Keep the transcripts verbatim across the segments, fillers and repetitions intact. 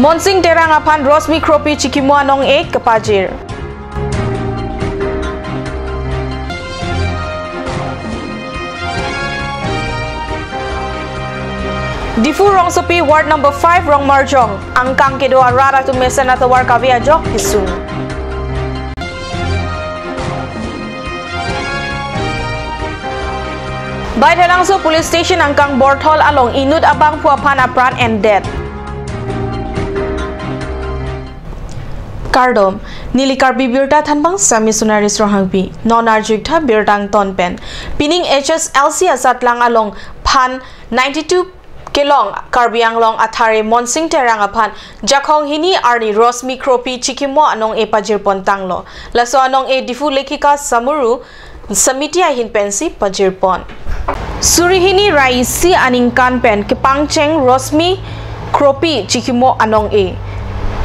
Monsing Terang aphan Rosmi Kropi chikimo anong-e kepajir. Diphu rongsopi ward number five Rongmarjong angkang kedo arat atum mesen atovar kave ajok kesung. Baithalangso Police Station angkang Borthol along inut abangphu aphan apran endet. Kardom, neli Karbi Birta thanbang Sami Sunaris Ronghangpi, non arjuik tha birta angton pen. Pining H S L C asatlang along phan ninety-two kelong Karbi Anglong athare Monsing Terang aphan Jakhong hini arni Rosmi Kropi chikimo anong-e pajirpon tanglo. Laso anong-e Diphu Lekhika Samaro Samiti ahin pensi pajirpon. Suri hini ra isi aningkan pen kepangcheng Rosmi Kropi chikimo anong-e.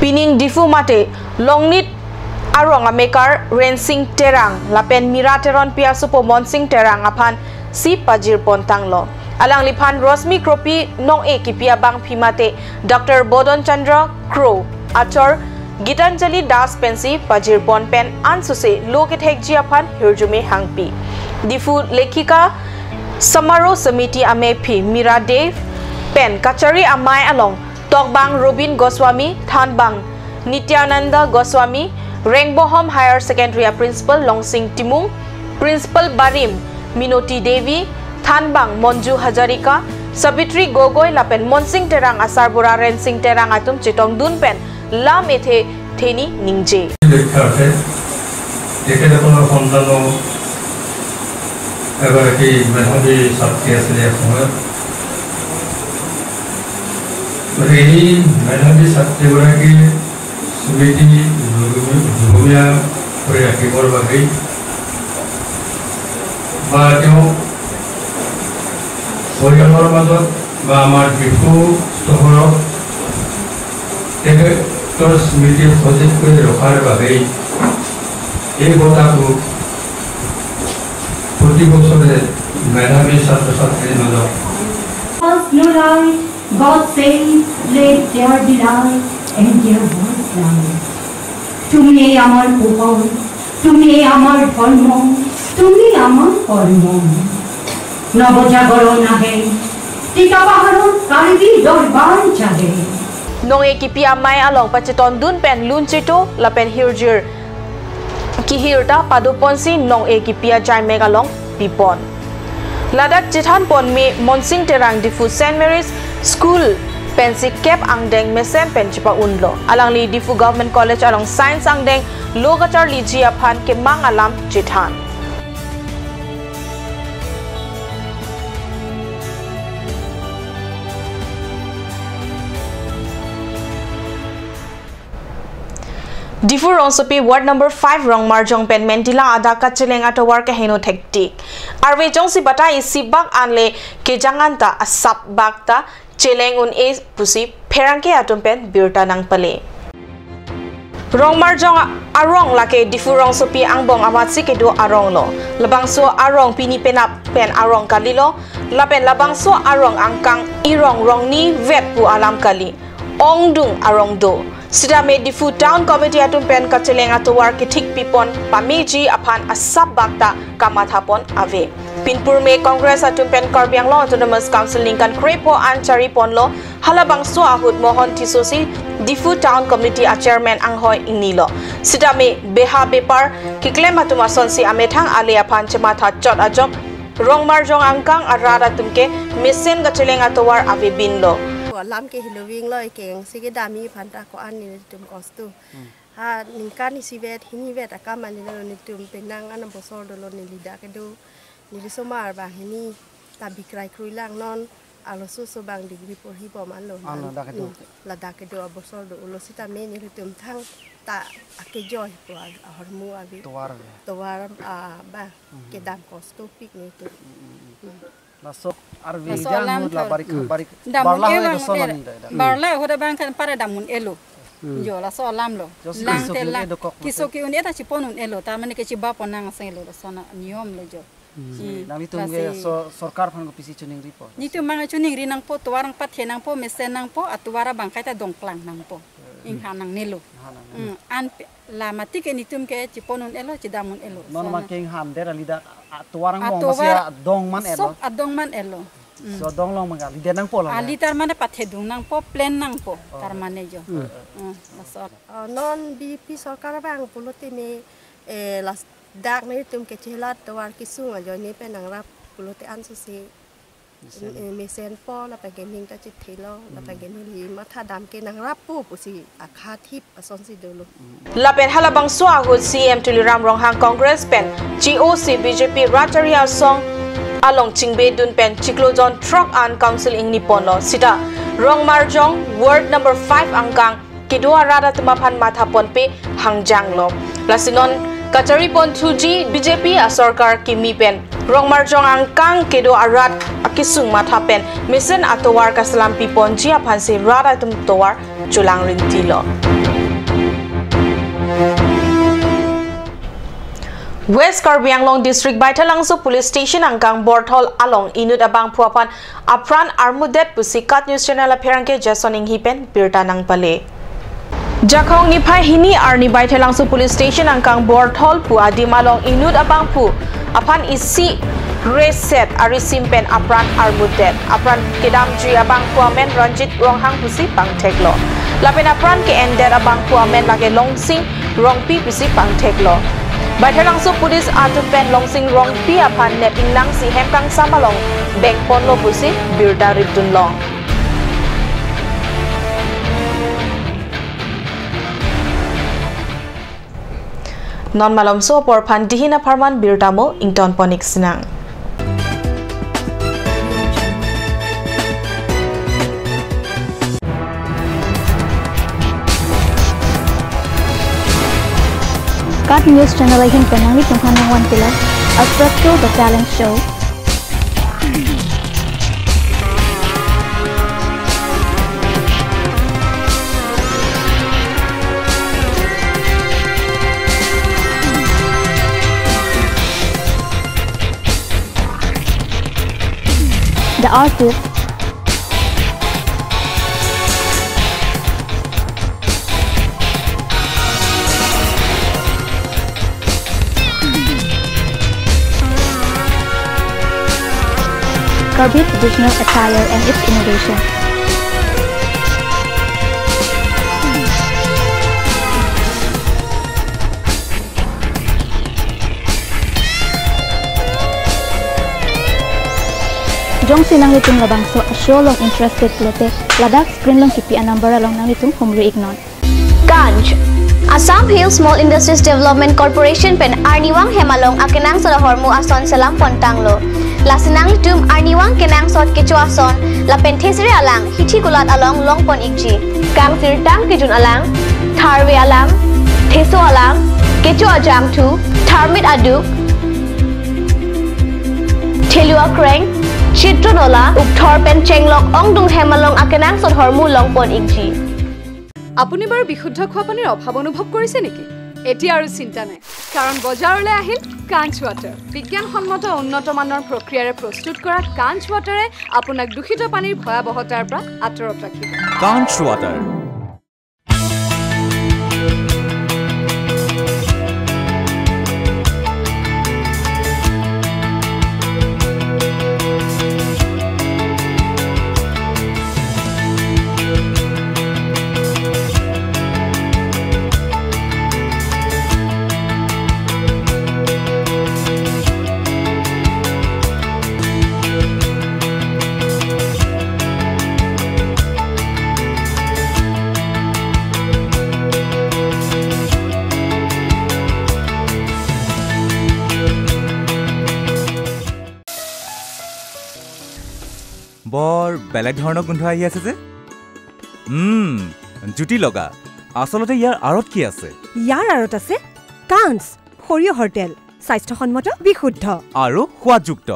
Pining Diphu mate Longnit arong amekar Rensing Terang lapen Mira Teronpi asopo Monsing Terang aphan si pajirpon tanglo. Alangliphan Rosmi Kropi nong-e kipi abangpi mate Doctor Bodon Chandra Kro, achor Gitanjali Das pensi pajirpon pen ansose lo kethekji aphan hirjume hangpi. Diphu Lekhika Samaro Samiti amephi Mira Dey pen kachari amei along tokbang Robin Goswami, thanbang Nityananda Goswami, Rengbohom Higher Secondary a Principal Longsing Timung, Principal barim Minoti Devi, thanbang Monju Hazarika, Sabitri Gogoi lapen Monsing Terang asarbura Rensing Terang atum chetongdun pen lam ethe theni ningje. তেখেতসকলৰ সন্তানো এগৰাকী মেধাৱী ছাত্ৰী আছিলে এসময়ত। গতিকে এই মেধাৱী ছাত্ৰীগৰাকীৰ স্মৃতি যুগমীয়া কৰি ৰাখিবৰ বাবেই বা তেওঁ পৰিয়ালৰ মাজত বা আমাৰ ডিফু চহৰত তেখেতৰ স্মৃতি সজীৱ কৰি ৰখাৰ বাবেই এই বঁটাটো প্ৰতি বছৰে মেধাৱী ছাত্ৰ ছাত্ৰীৰ মাজত First no lie, God says, let there be light, and there was light. তুমি আমার পোহর, তুমি আমার ধর্ম, তুমি আমার কর্ম। নবজাগরণ আহে, টিকা পাহাড়র কার্বি দরবার জাগে। Nong-e kipi amei along pachetongdun pen lun cheto lapen hirjir kehir ta padoponsi nong-e kipi ajaimek along pipon. Ladak chethanpon me Monsing Terang Diphu Saint Mary's School pensi kep angdeng mesen pen chepa-unlo. Alangli Diphu Government College along Science angdeng lo kacharliji aphan kemang alam chethan. Diphu rongsopi ward number five Rongmarjong pen Mentilang adak kacheleng atovar keheno thektik. Arve jongsi batai isi bak anle kejang anta asap bak ta cheleng un-e pusi pherangke atum pen birta nangpale. Rongmarjong arong lake Diphu rongsopi angbong amatsi kedo arong lo. Labangso arong pini penap pen arong kalilo. Lapen labangso arong angkang irong rongni vet pu alam kali. Ongdung arong do. Sitame Diphu Town Committee atum pen kacheleng atovar kethik pipon pameji aphan asap bak ta kamathapon ave. Pinpur me Congress atum pen Karbi Anglong Autonomous Council ningkan krepho an chariponlo, halabangso ahut Mohon Tisso si Diphu Town Committee a Chairman anghoi ingnilo. Sitame beha bepar keklem atum asonsi amethang ale aphan chematha chot ajok Rongmarjong angkang arat atum ke mesen kacheleng atovar avebinlo. Alam ke hiloving lo ikeng si kedam aphan ta ko-an nelitum kostu. Ha ningkan isivet hinivet akam anilo nelitum penang an abosor dolo neli dak kedo. Neli somar bang hini ta bikrai kruilang non arloso so bang degree porhibom anlo. Ano dak kedo. Hmm. Ladak kedo abosor dolo sitame nelitum thangta akejoi pu ahormu abi. Tovar ya. Tovar, ah, bang. Mhm. Kedam kostopik nelitum. Mhm, mhm. Hmm. Laso arve. Laso jang alam hut la thor. Barik, hmm, barik. Dam barla un-e ho bang edo son un-e. Aning da, da. Hmm. Barla ho da bang kan pare dam un-elo. Hmm. Jo, laso alam lo. Jose lang kiso te ke lang. Un-e dokok kiso mate. Ke un-e ta chipon un-elo. Ta mane ke chiba pon nang aseng lo, laso na niyom lo jo. Hmm. Hmm. Nanglitum ke lasi so sorkar aphan kopisi choningripo? Nelitum bang choningri nangpo, tovar nangpathe nangpo, mesen nangpo, atovar abang kaita dongklang nangpo. inghan nangnelo. Inghan nangnelo. Hmm, an pe-, la mati ke netum ke chipon un-elo, chedam un-elo. Non ma ke inghan der ali dak atovar angbong atovar masi adong man-etlo. Sok adong man-etlo. Hmm. So adong along ma ke ali der nangpo lo. Ali ne? Tar mane pathedung nangpo, plan nangpo, oh, tar mane jo. Hmm. Hmm, laso. Oh, non B J P sorkar abang pulote me, eh, ladak netum ke chelat tovar kesung ajoine pen nangrap pulote ansose. Mesen. Eh, mesenpo, lapen ke ning ta chithelo, lapen ke neli matha dam ke nangrappo pusi akhathip asonsi dolo. Lapen halabangso ahut C E M Tuliram Ronghang Congress pen G O C B J P rat ari asong along chingbedun pen chiklo jon throk an council ingniponlo. Sita Rongmarjong ward number five angkang kedo arat atum aphan mathaponpe hangjanglo. Lasi non kacharipon thuji B J P asorkar kimi pen Rongmarjong angkang kedo arat akesung matha pen mesen atovar kaselam piponji aphansi rat atum tovar cholangrinti lo. West Karbi Anglong District Baithalangso Police Station angkang Borthol along inut abangphu aphan apran armudet pusi KAT News Channel apherangke Jason Inghi pen birta nangpale. Jakhong niphai hini arni Baithalangso Police Station angkang Borthol pu adim along inut abangphu aphan isi reset arisim pen apran armudet. Apran kedamji abangphu amen Ranjit Ronghang pusi pangtheklo. Lapen apran ke-endet abangphu amen lake Longsing Rongpi pusi pangtheklo. Baithalangso Police atum pen Longsing Rongpi aphan nep ingnangsi hem kangsam along bengponlo pusi birta ritdunlong. Non malomso apor aphan dihin apharman birta mo ingtonpon-ik sinang. KAT News Channel ahin pen nanglitum aphan nangvanpilo Astrasco The Talent Show. The Artist. Karbi traditional attire and its innovation. Jongsi nanglitum labangso a-show along interested pulote, ladak screen along kipi a-number along nanglitum humri-iknon. Kanch, Assam Hill Small Industries Development Corporation pen arnivang hem along akenangsot ahormu ason selam pontanglo. Lasi nanglitum arnivang kenangsot kecho ason lapen thesere alang hithi kulat along longpon-ikji. Kangsirtang kejun alang, tharve alang, theso alang, kecho ajangthu, tharmit aduk, thelu akreng, chitron ola, ukthor pen chenglok ongdung hem along akenangsot ahormu longpon-ikji. আপুনি বাৰু বিশুদ্ধ খোৱা পানীৰ অভাৱ অনুভৱ কৰিছে নেকি? এতিয়া আৰু চিন্তা নাই, কাৰণ বজাৰলৈ আহিল কাঞ্চ ৱাটাৰ। বিজ্ঞানসন্মত উন্নত মানৰ প্ৰক্ৰিয়াৰে প্ৰস্তুত কৰা কাঞ্চ ৱাটাৰে আপোনাক দূষিত পানীৰ ভয়াৱহতাৰ পৰা আঁতৰত ৰাখিব। কাঞ্চ ৱাটাৰ। বৰ বেলেগ ধৰণৰ গোন্ধ আহি আছে যে। উম, জুতি লগা। আচলতে ইয়াৰ আঁৰত কি আছে? ইয়াৰ আঁৰত আছে কাঞ্চ, সৰিয়হৰ তেল, স্বাস্থ্যসন্মত, বিশুদ্ধ আৰু সোৱাদযুক্ত।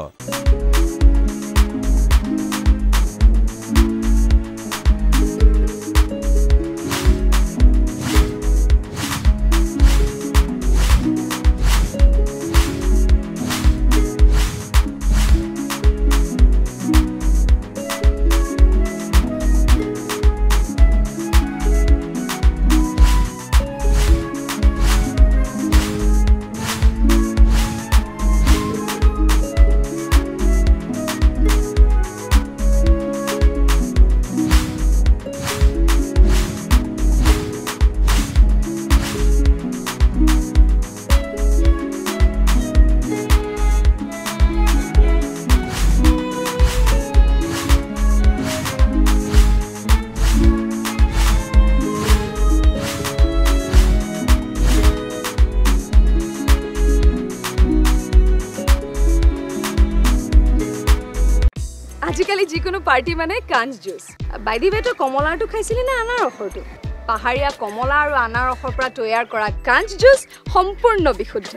আজিকালি যিকোনো পাৰ্টি মানে কাঞ্চ জুচ। বাই দি ৱে, তই কমলাৰটো খাইছিলি নে আনাৰসৰটো? পাহাৰীয়া কমলা আৰু আনাৰসৰ পৰা তৈয়াৰ কৰা কাঞ্চ জুচ সম্পূৰ্ণ বিশুদ্ধ।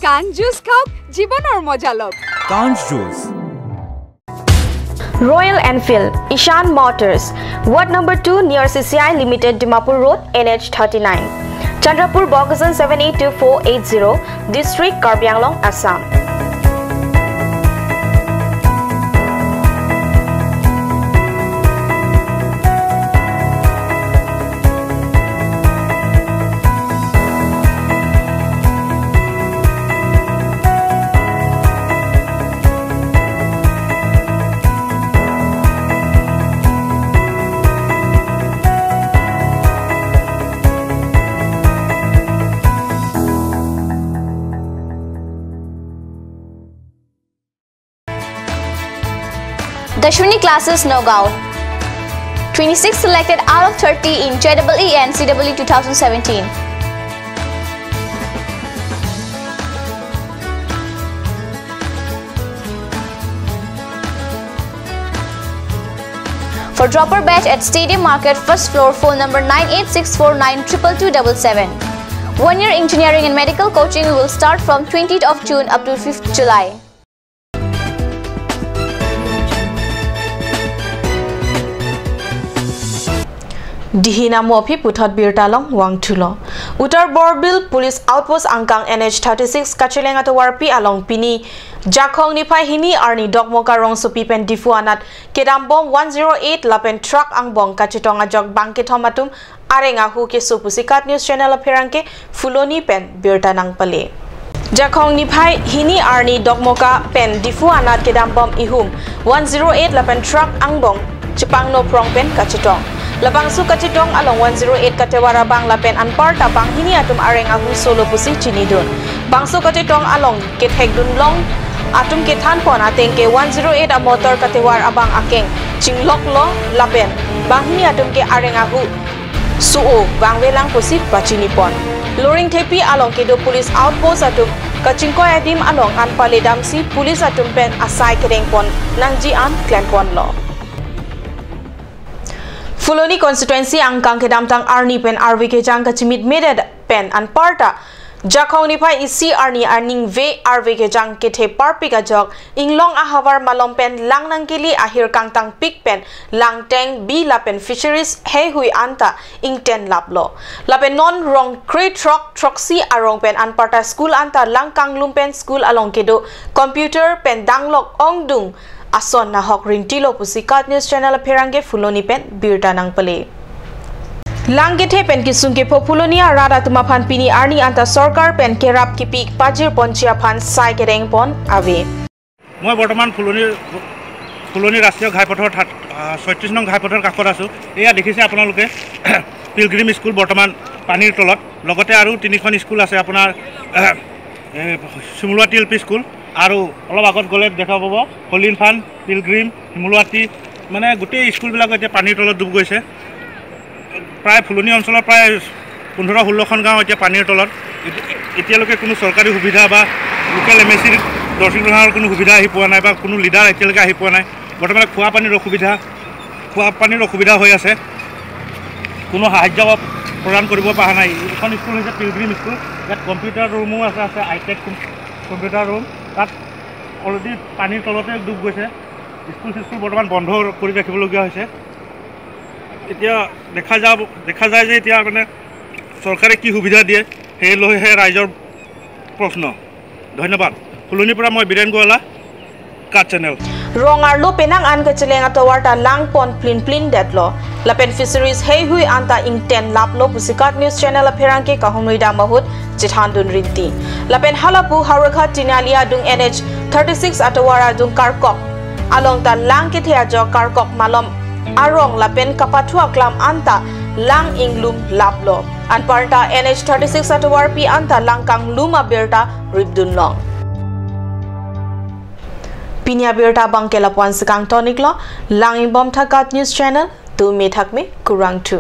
কাঞ্চ জুচ খাওক, জীৱনৰ মজা লওক। Kanj Juice. Royal Enfield, Ishan Motors, Ward number two near C C I Limited, Dimapur Road, N H thirty-nine. Chandrapur, Bokajan seven eight two four eight zero, District, Karbi Anglong, Assam. Dashwini Classes, Nagaon. Twenty-six selected out of thirty in J E E and C E E two thousand seventeen. For dropper batch at Stadium Market, first floor, phone number nine eight six four nine triple two double seven. One year engineering and medical coaching will start from twentieth of June up to fifth July. Dihin amo aphi puthot birta along vangthulo. Uttar Borbil Police Outpost angkang N H thirty-six kacheleng atovarpi along pini Jakhong niphai hini arni Dokmoka rongsopi pen Diphu anat kedambom one zero eight lapen truck angbong kachetong ajok bang kethom atum areng ahu keso pusi KAT News Channel apherangke Phuloni pen birta nangpale. Jakhong niphai hini arni Dokmoka pen Diphu anat kedambom ihum one zero eight lapen truck angbong chepangno prong pen kachetong. Labangso kachetong along one zero eight katovar abang lapen anparta banghini atum areng ahu solo pusi chinidun. Bangso kachetong along kethekdun long atum kethanpon ateng ke one zero eight amotor katovar abang akeng chingloklo lapen banghini atum ke areng ahu so-o vangvelang pusi pachinipon. Loringthepi along kedo police outpost atum kachingkoi adim along anpale damsi police atum pen asai kedengpon nangji an klemponlo. Phuloni constituency angkang kedamtang arni pen arve kejang kachimitmedet pen anparta Jakhong niphai isi arni aningve arve kejang kethe parpik ajok inglong ahavar malom pen lang nangkeli ahir kangtangpik pen langteng bi lapen fisheries heihui anta ingten laplo. Lapen non rong kre throk throksi arong pen anparta school anta lang kanglum pen school along kedo computer pen danglok ongdung ason nahok ringtilo pusi KAT News Channel apherangke Phuloni pen birta nangpale. Lang kethe pen kesung kepho Phuloni arat atum aphan pini arni anta sorkar pen kerap kepi pajirponji aphan sai kedengpon ave. মই বৰ্তমান ফুলনি, ফুলনি ৰাষ্ট্ৰীয় ঘাইপথৰ ঠাত, আহ, ছয়ত্ৰিশ নং ঘাইপথৰ কাষত আছোঁ। এয়া দেখিছে আপোনালোকে পিলগ্ৰিম স্কুল বৰ্তমান পানীৰ তলত, লগতে আৰু তিনিখন স্কুল আছে আপোনাৰ, আহ, এ, শিমলুৱাটি এল পি স্কুল, আৰু অলপ আগত গ'লে দেখা পাব হলি ইনফাণ্ট, পিলগ্ৰিম, শিমলুৱাটি, মানে গোটেই স্কুলবিলাক এতিয়া পানীৰ তলত ডুব গৈছে। প্ৰায় ফুলনি অঞ্চলৰ প্ৰায় পোন্ধৰ ষোল্লখন গাঁও এতিয়া পানীৰ তলত। এতি-, এতিয়ালৈকে কোনো চৰকাৰী সুবিধা বা লোকেল এম এ চিৰ দৰ্শক কোনো সুবিধা আহি পোৱা নাই বা কোনো লিডাৰ এতিয়ালৈকে আহি পোৱা নাই। বৰ্তমানে খোৱা পানীৰ অসুবিধা, খোৱা পানীৰ অসুবিধা হৈ আছে, কোনো সাহায্য প্ৰদান কৰিব পৰা নাই। এইখন স্কুল হৈছে পিলগ্ৰিম স্কুল। ইয়াত কম্পিউটাৰ ৰুমো আছে, আছে হাইটেক কম-, কম্পিউটাৰ ৰুম। তাত অলৰেডি পানীৰ তলতে ডুব গৈছে। স্কুল চিস্কুল বৰ্তমান বন্ধ কৰি ৰাখিবলগীয়া হৈছে। এতিয়া দেখা যাব, দেখা যায় যে এতিয়া মানে চৰকাৰে কি সুবিধা দিয়ে, সেই লৈহে ৰাইজৰ প্ৰশ্ন। ধন্যবাদ। ফুলনিৰ পৰা মই বীৰেন গোৱালা, কাট channel. Rong arlo penang an kacheleng atovar ta langpon plin plin detlo. Lapen fisheries heihui anta ingten laplo pusi KAT News Channel apherangke Kahumri Dam ahut chethandun rinti. Lapen halapu Howraghat Tinali adung N H thirty-six atovar adung Karkok along ta lang kethe ajok Karkok malom arong lapen kapathu aklam anta lang inglum laplo. Anparta N H thirty-six atovarpi anta lang kanglum abirta ripdunlong. Pini abirta abangke lapu-an si kangtoniklo, lang ingbomtha KAT News Channel, dome thakme kurvangthu.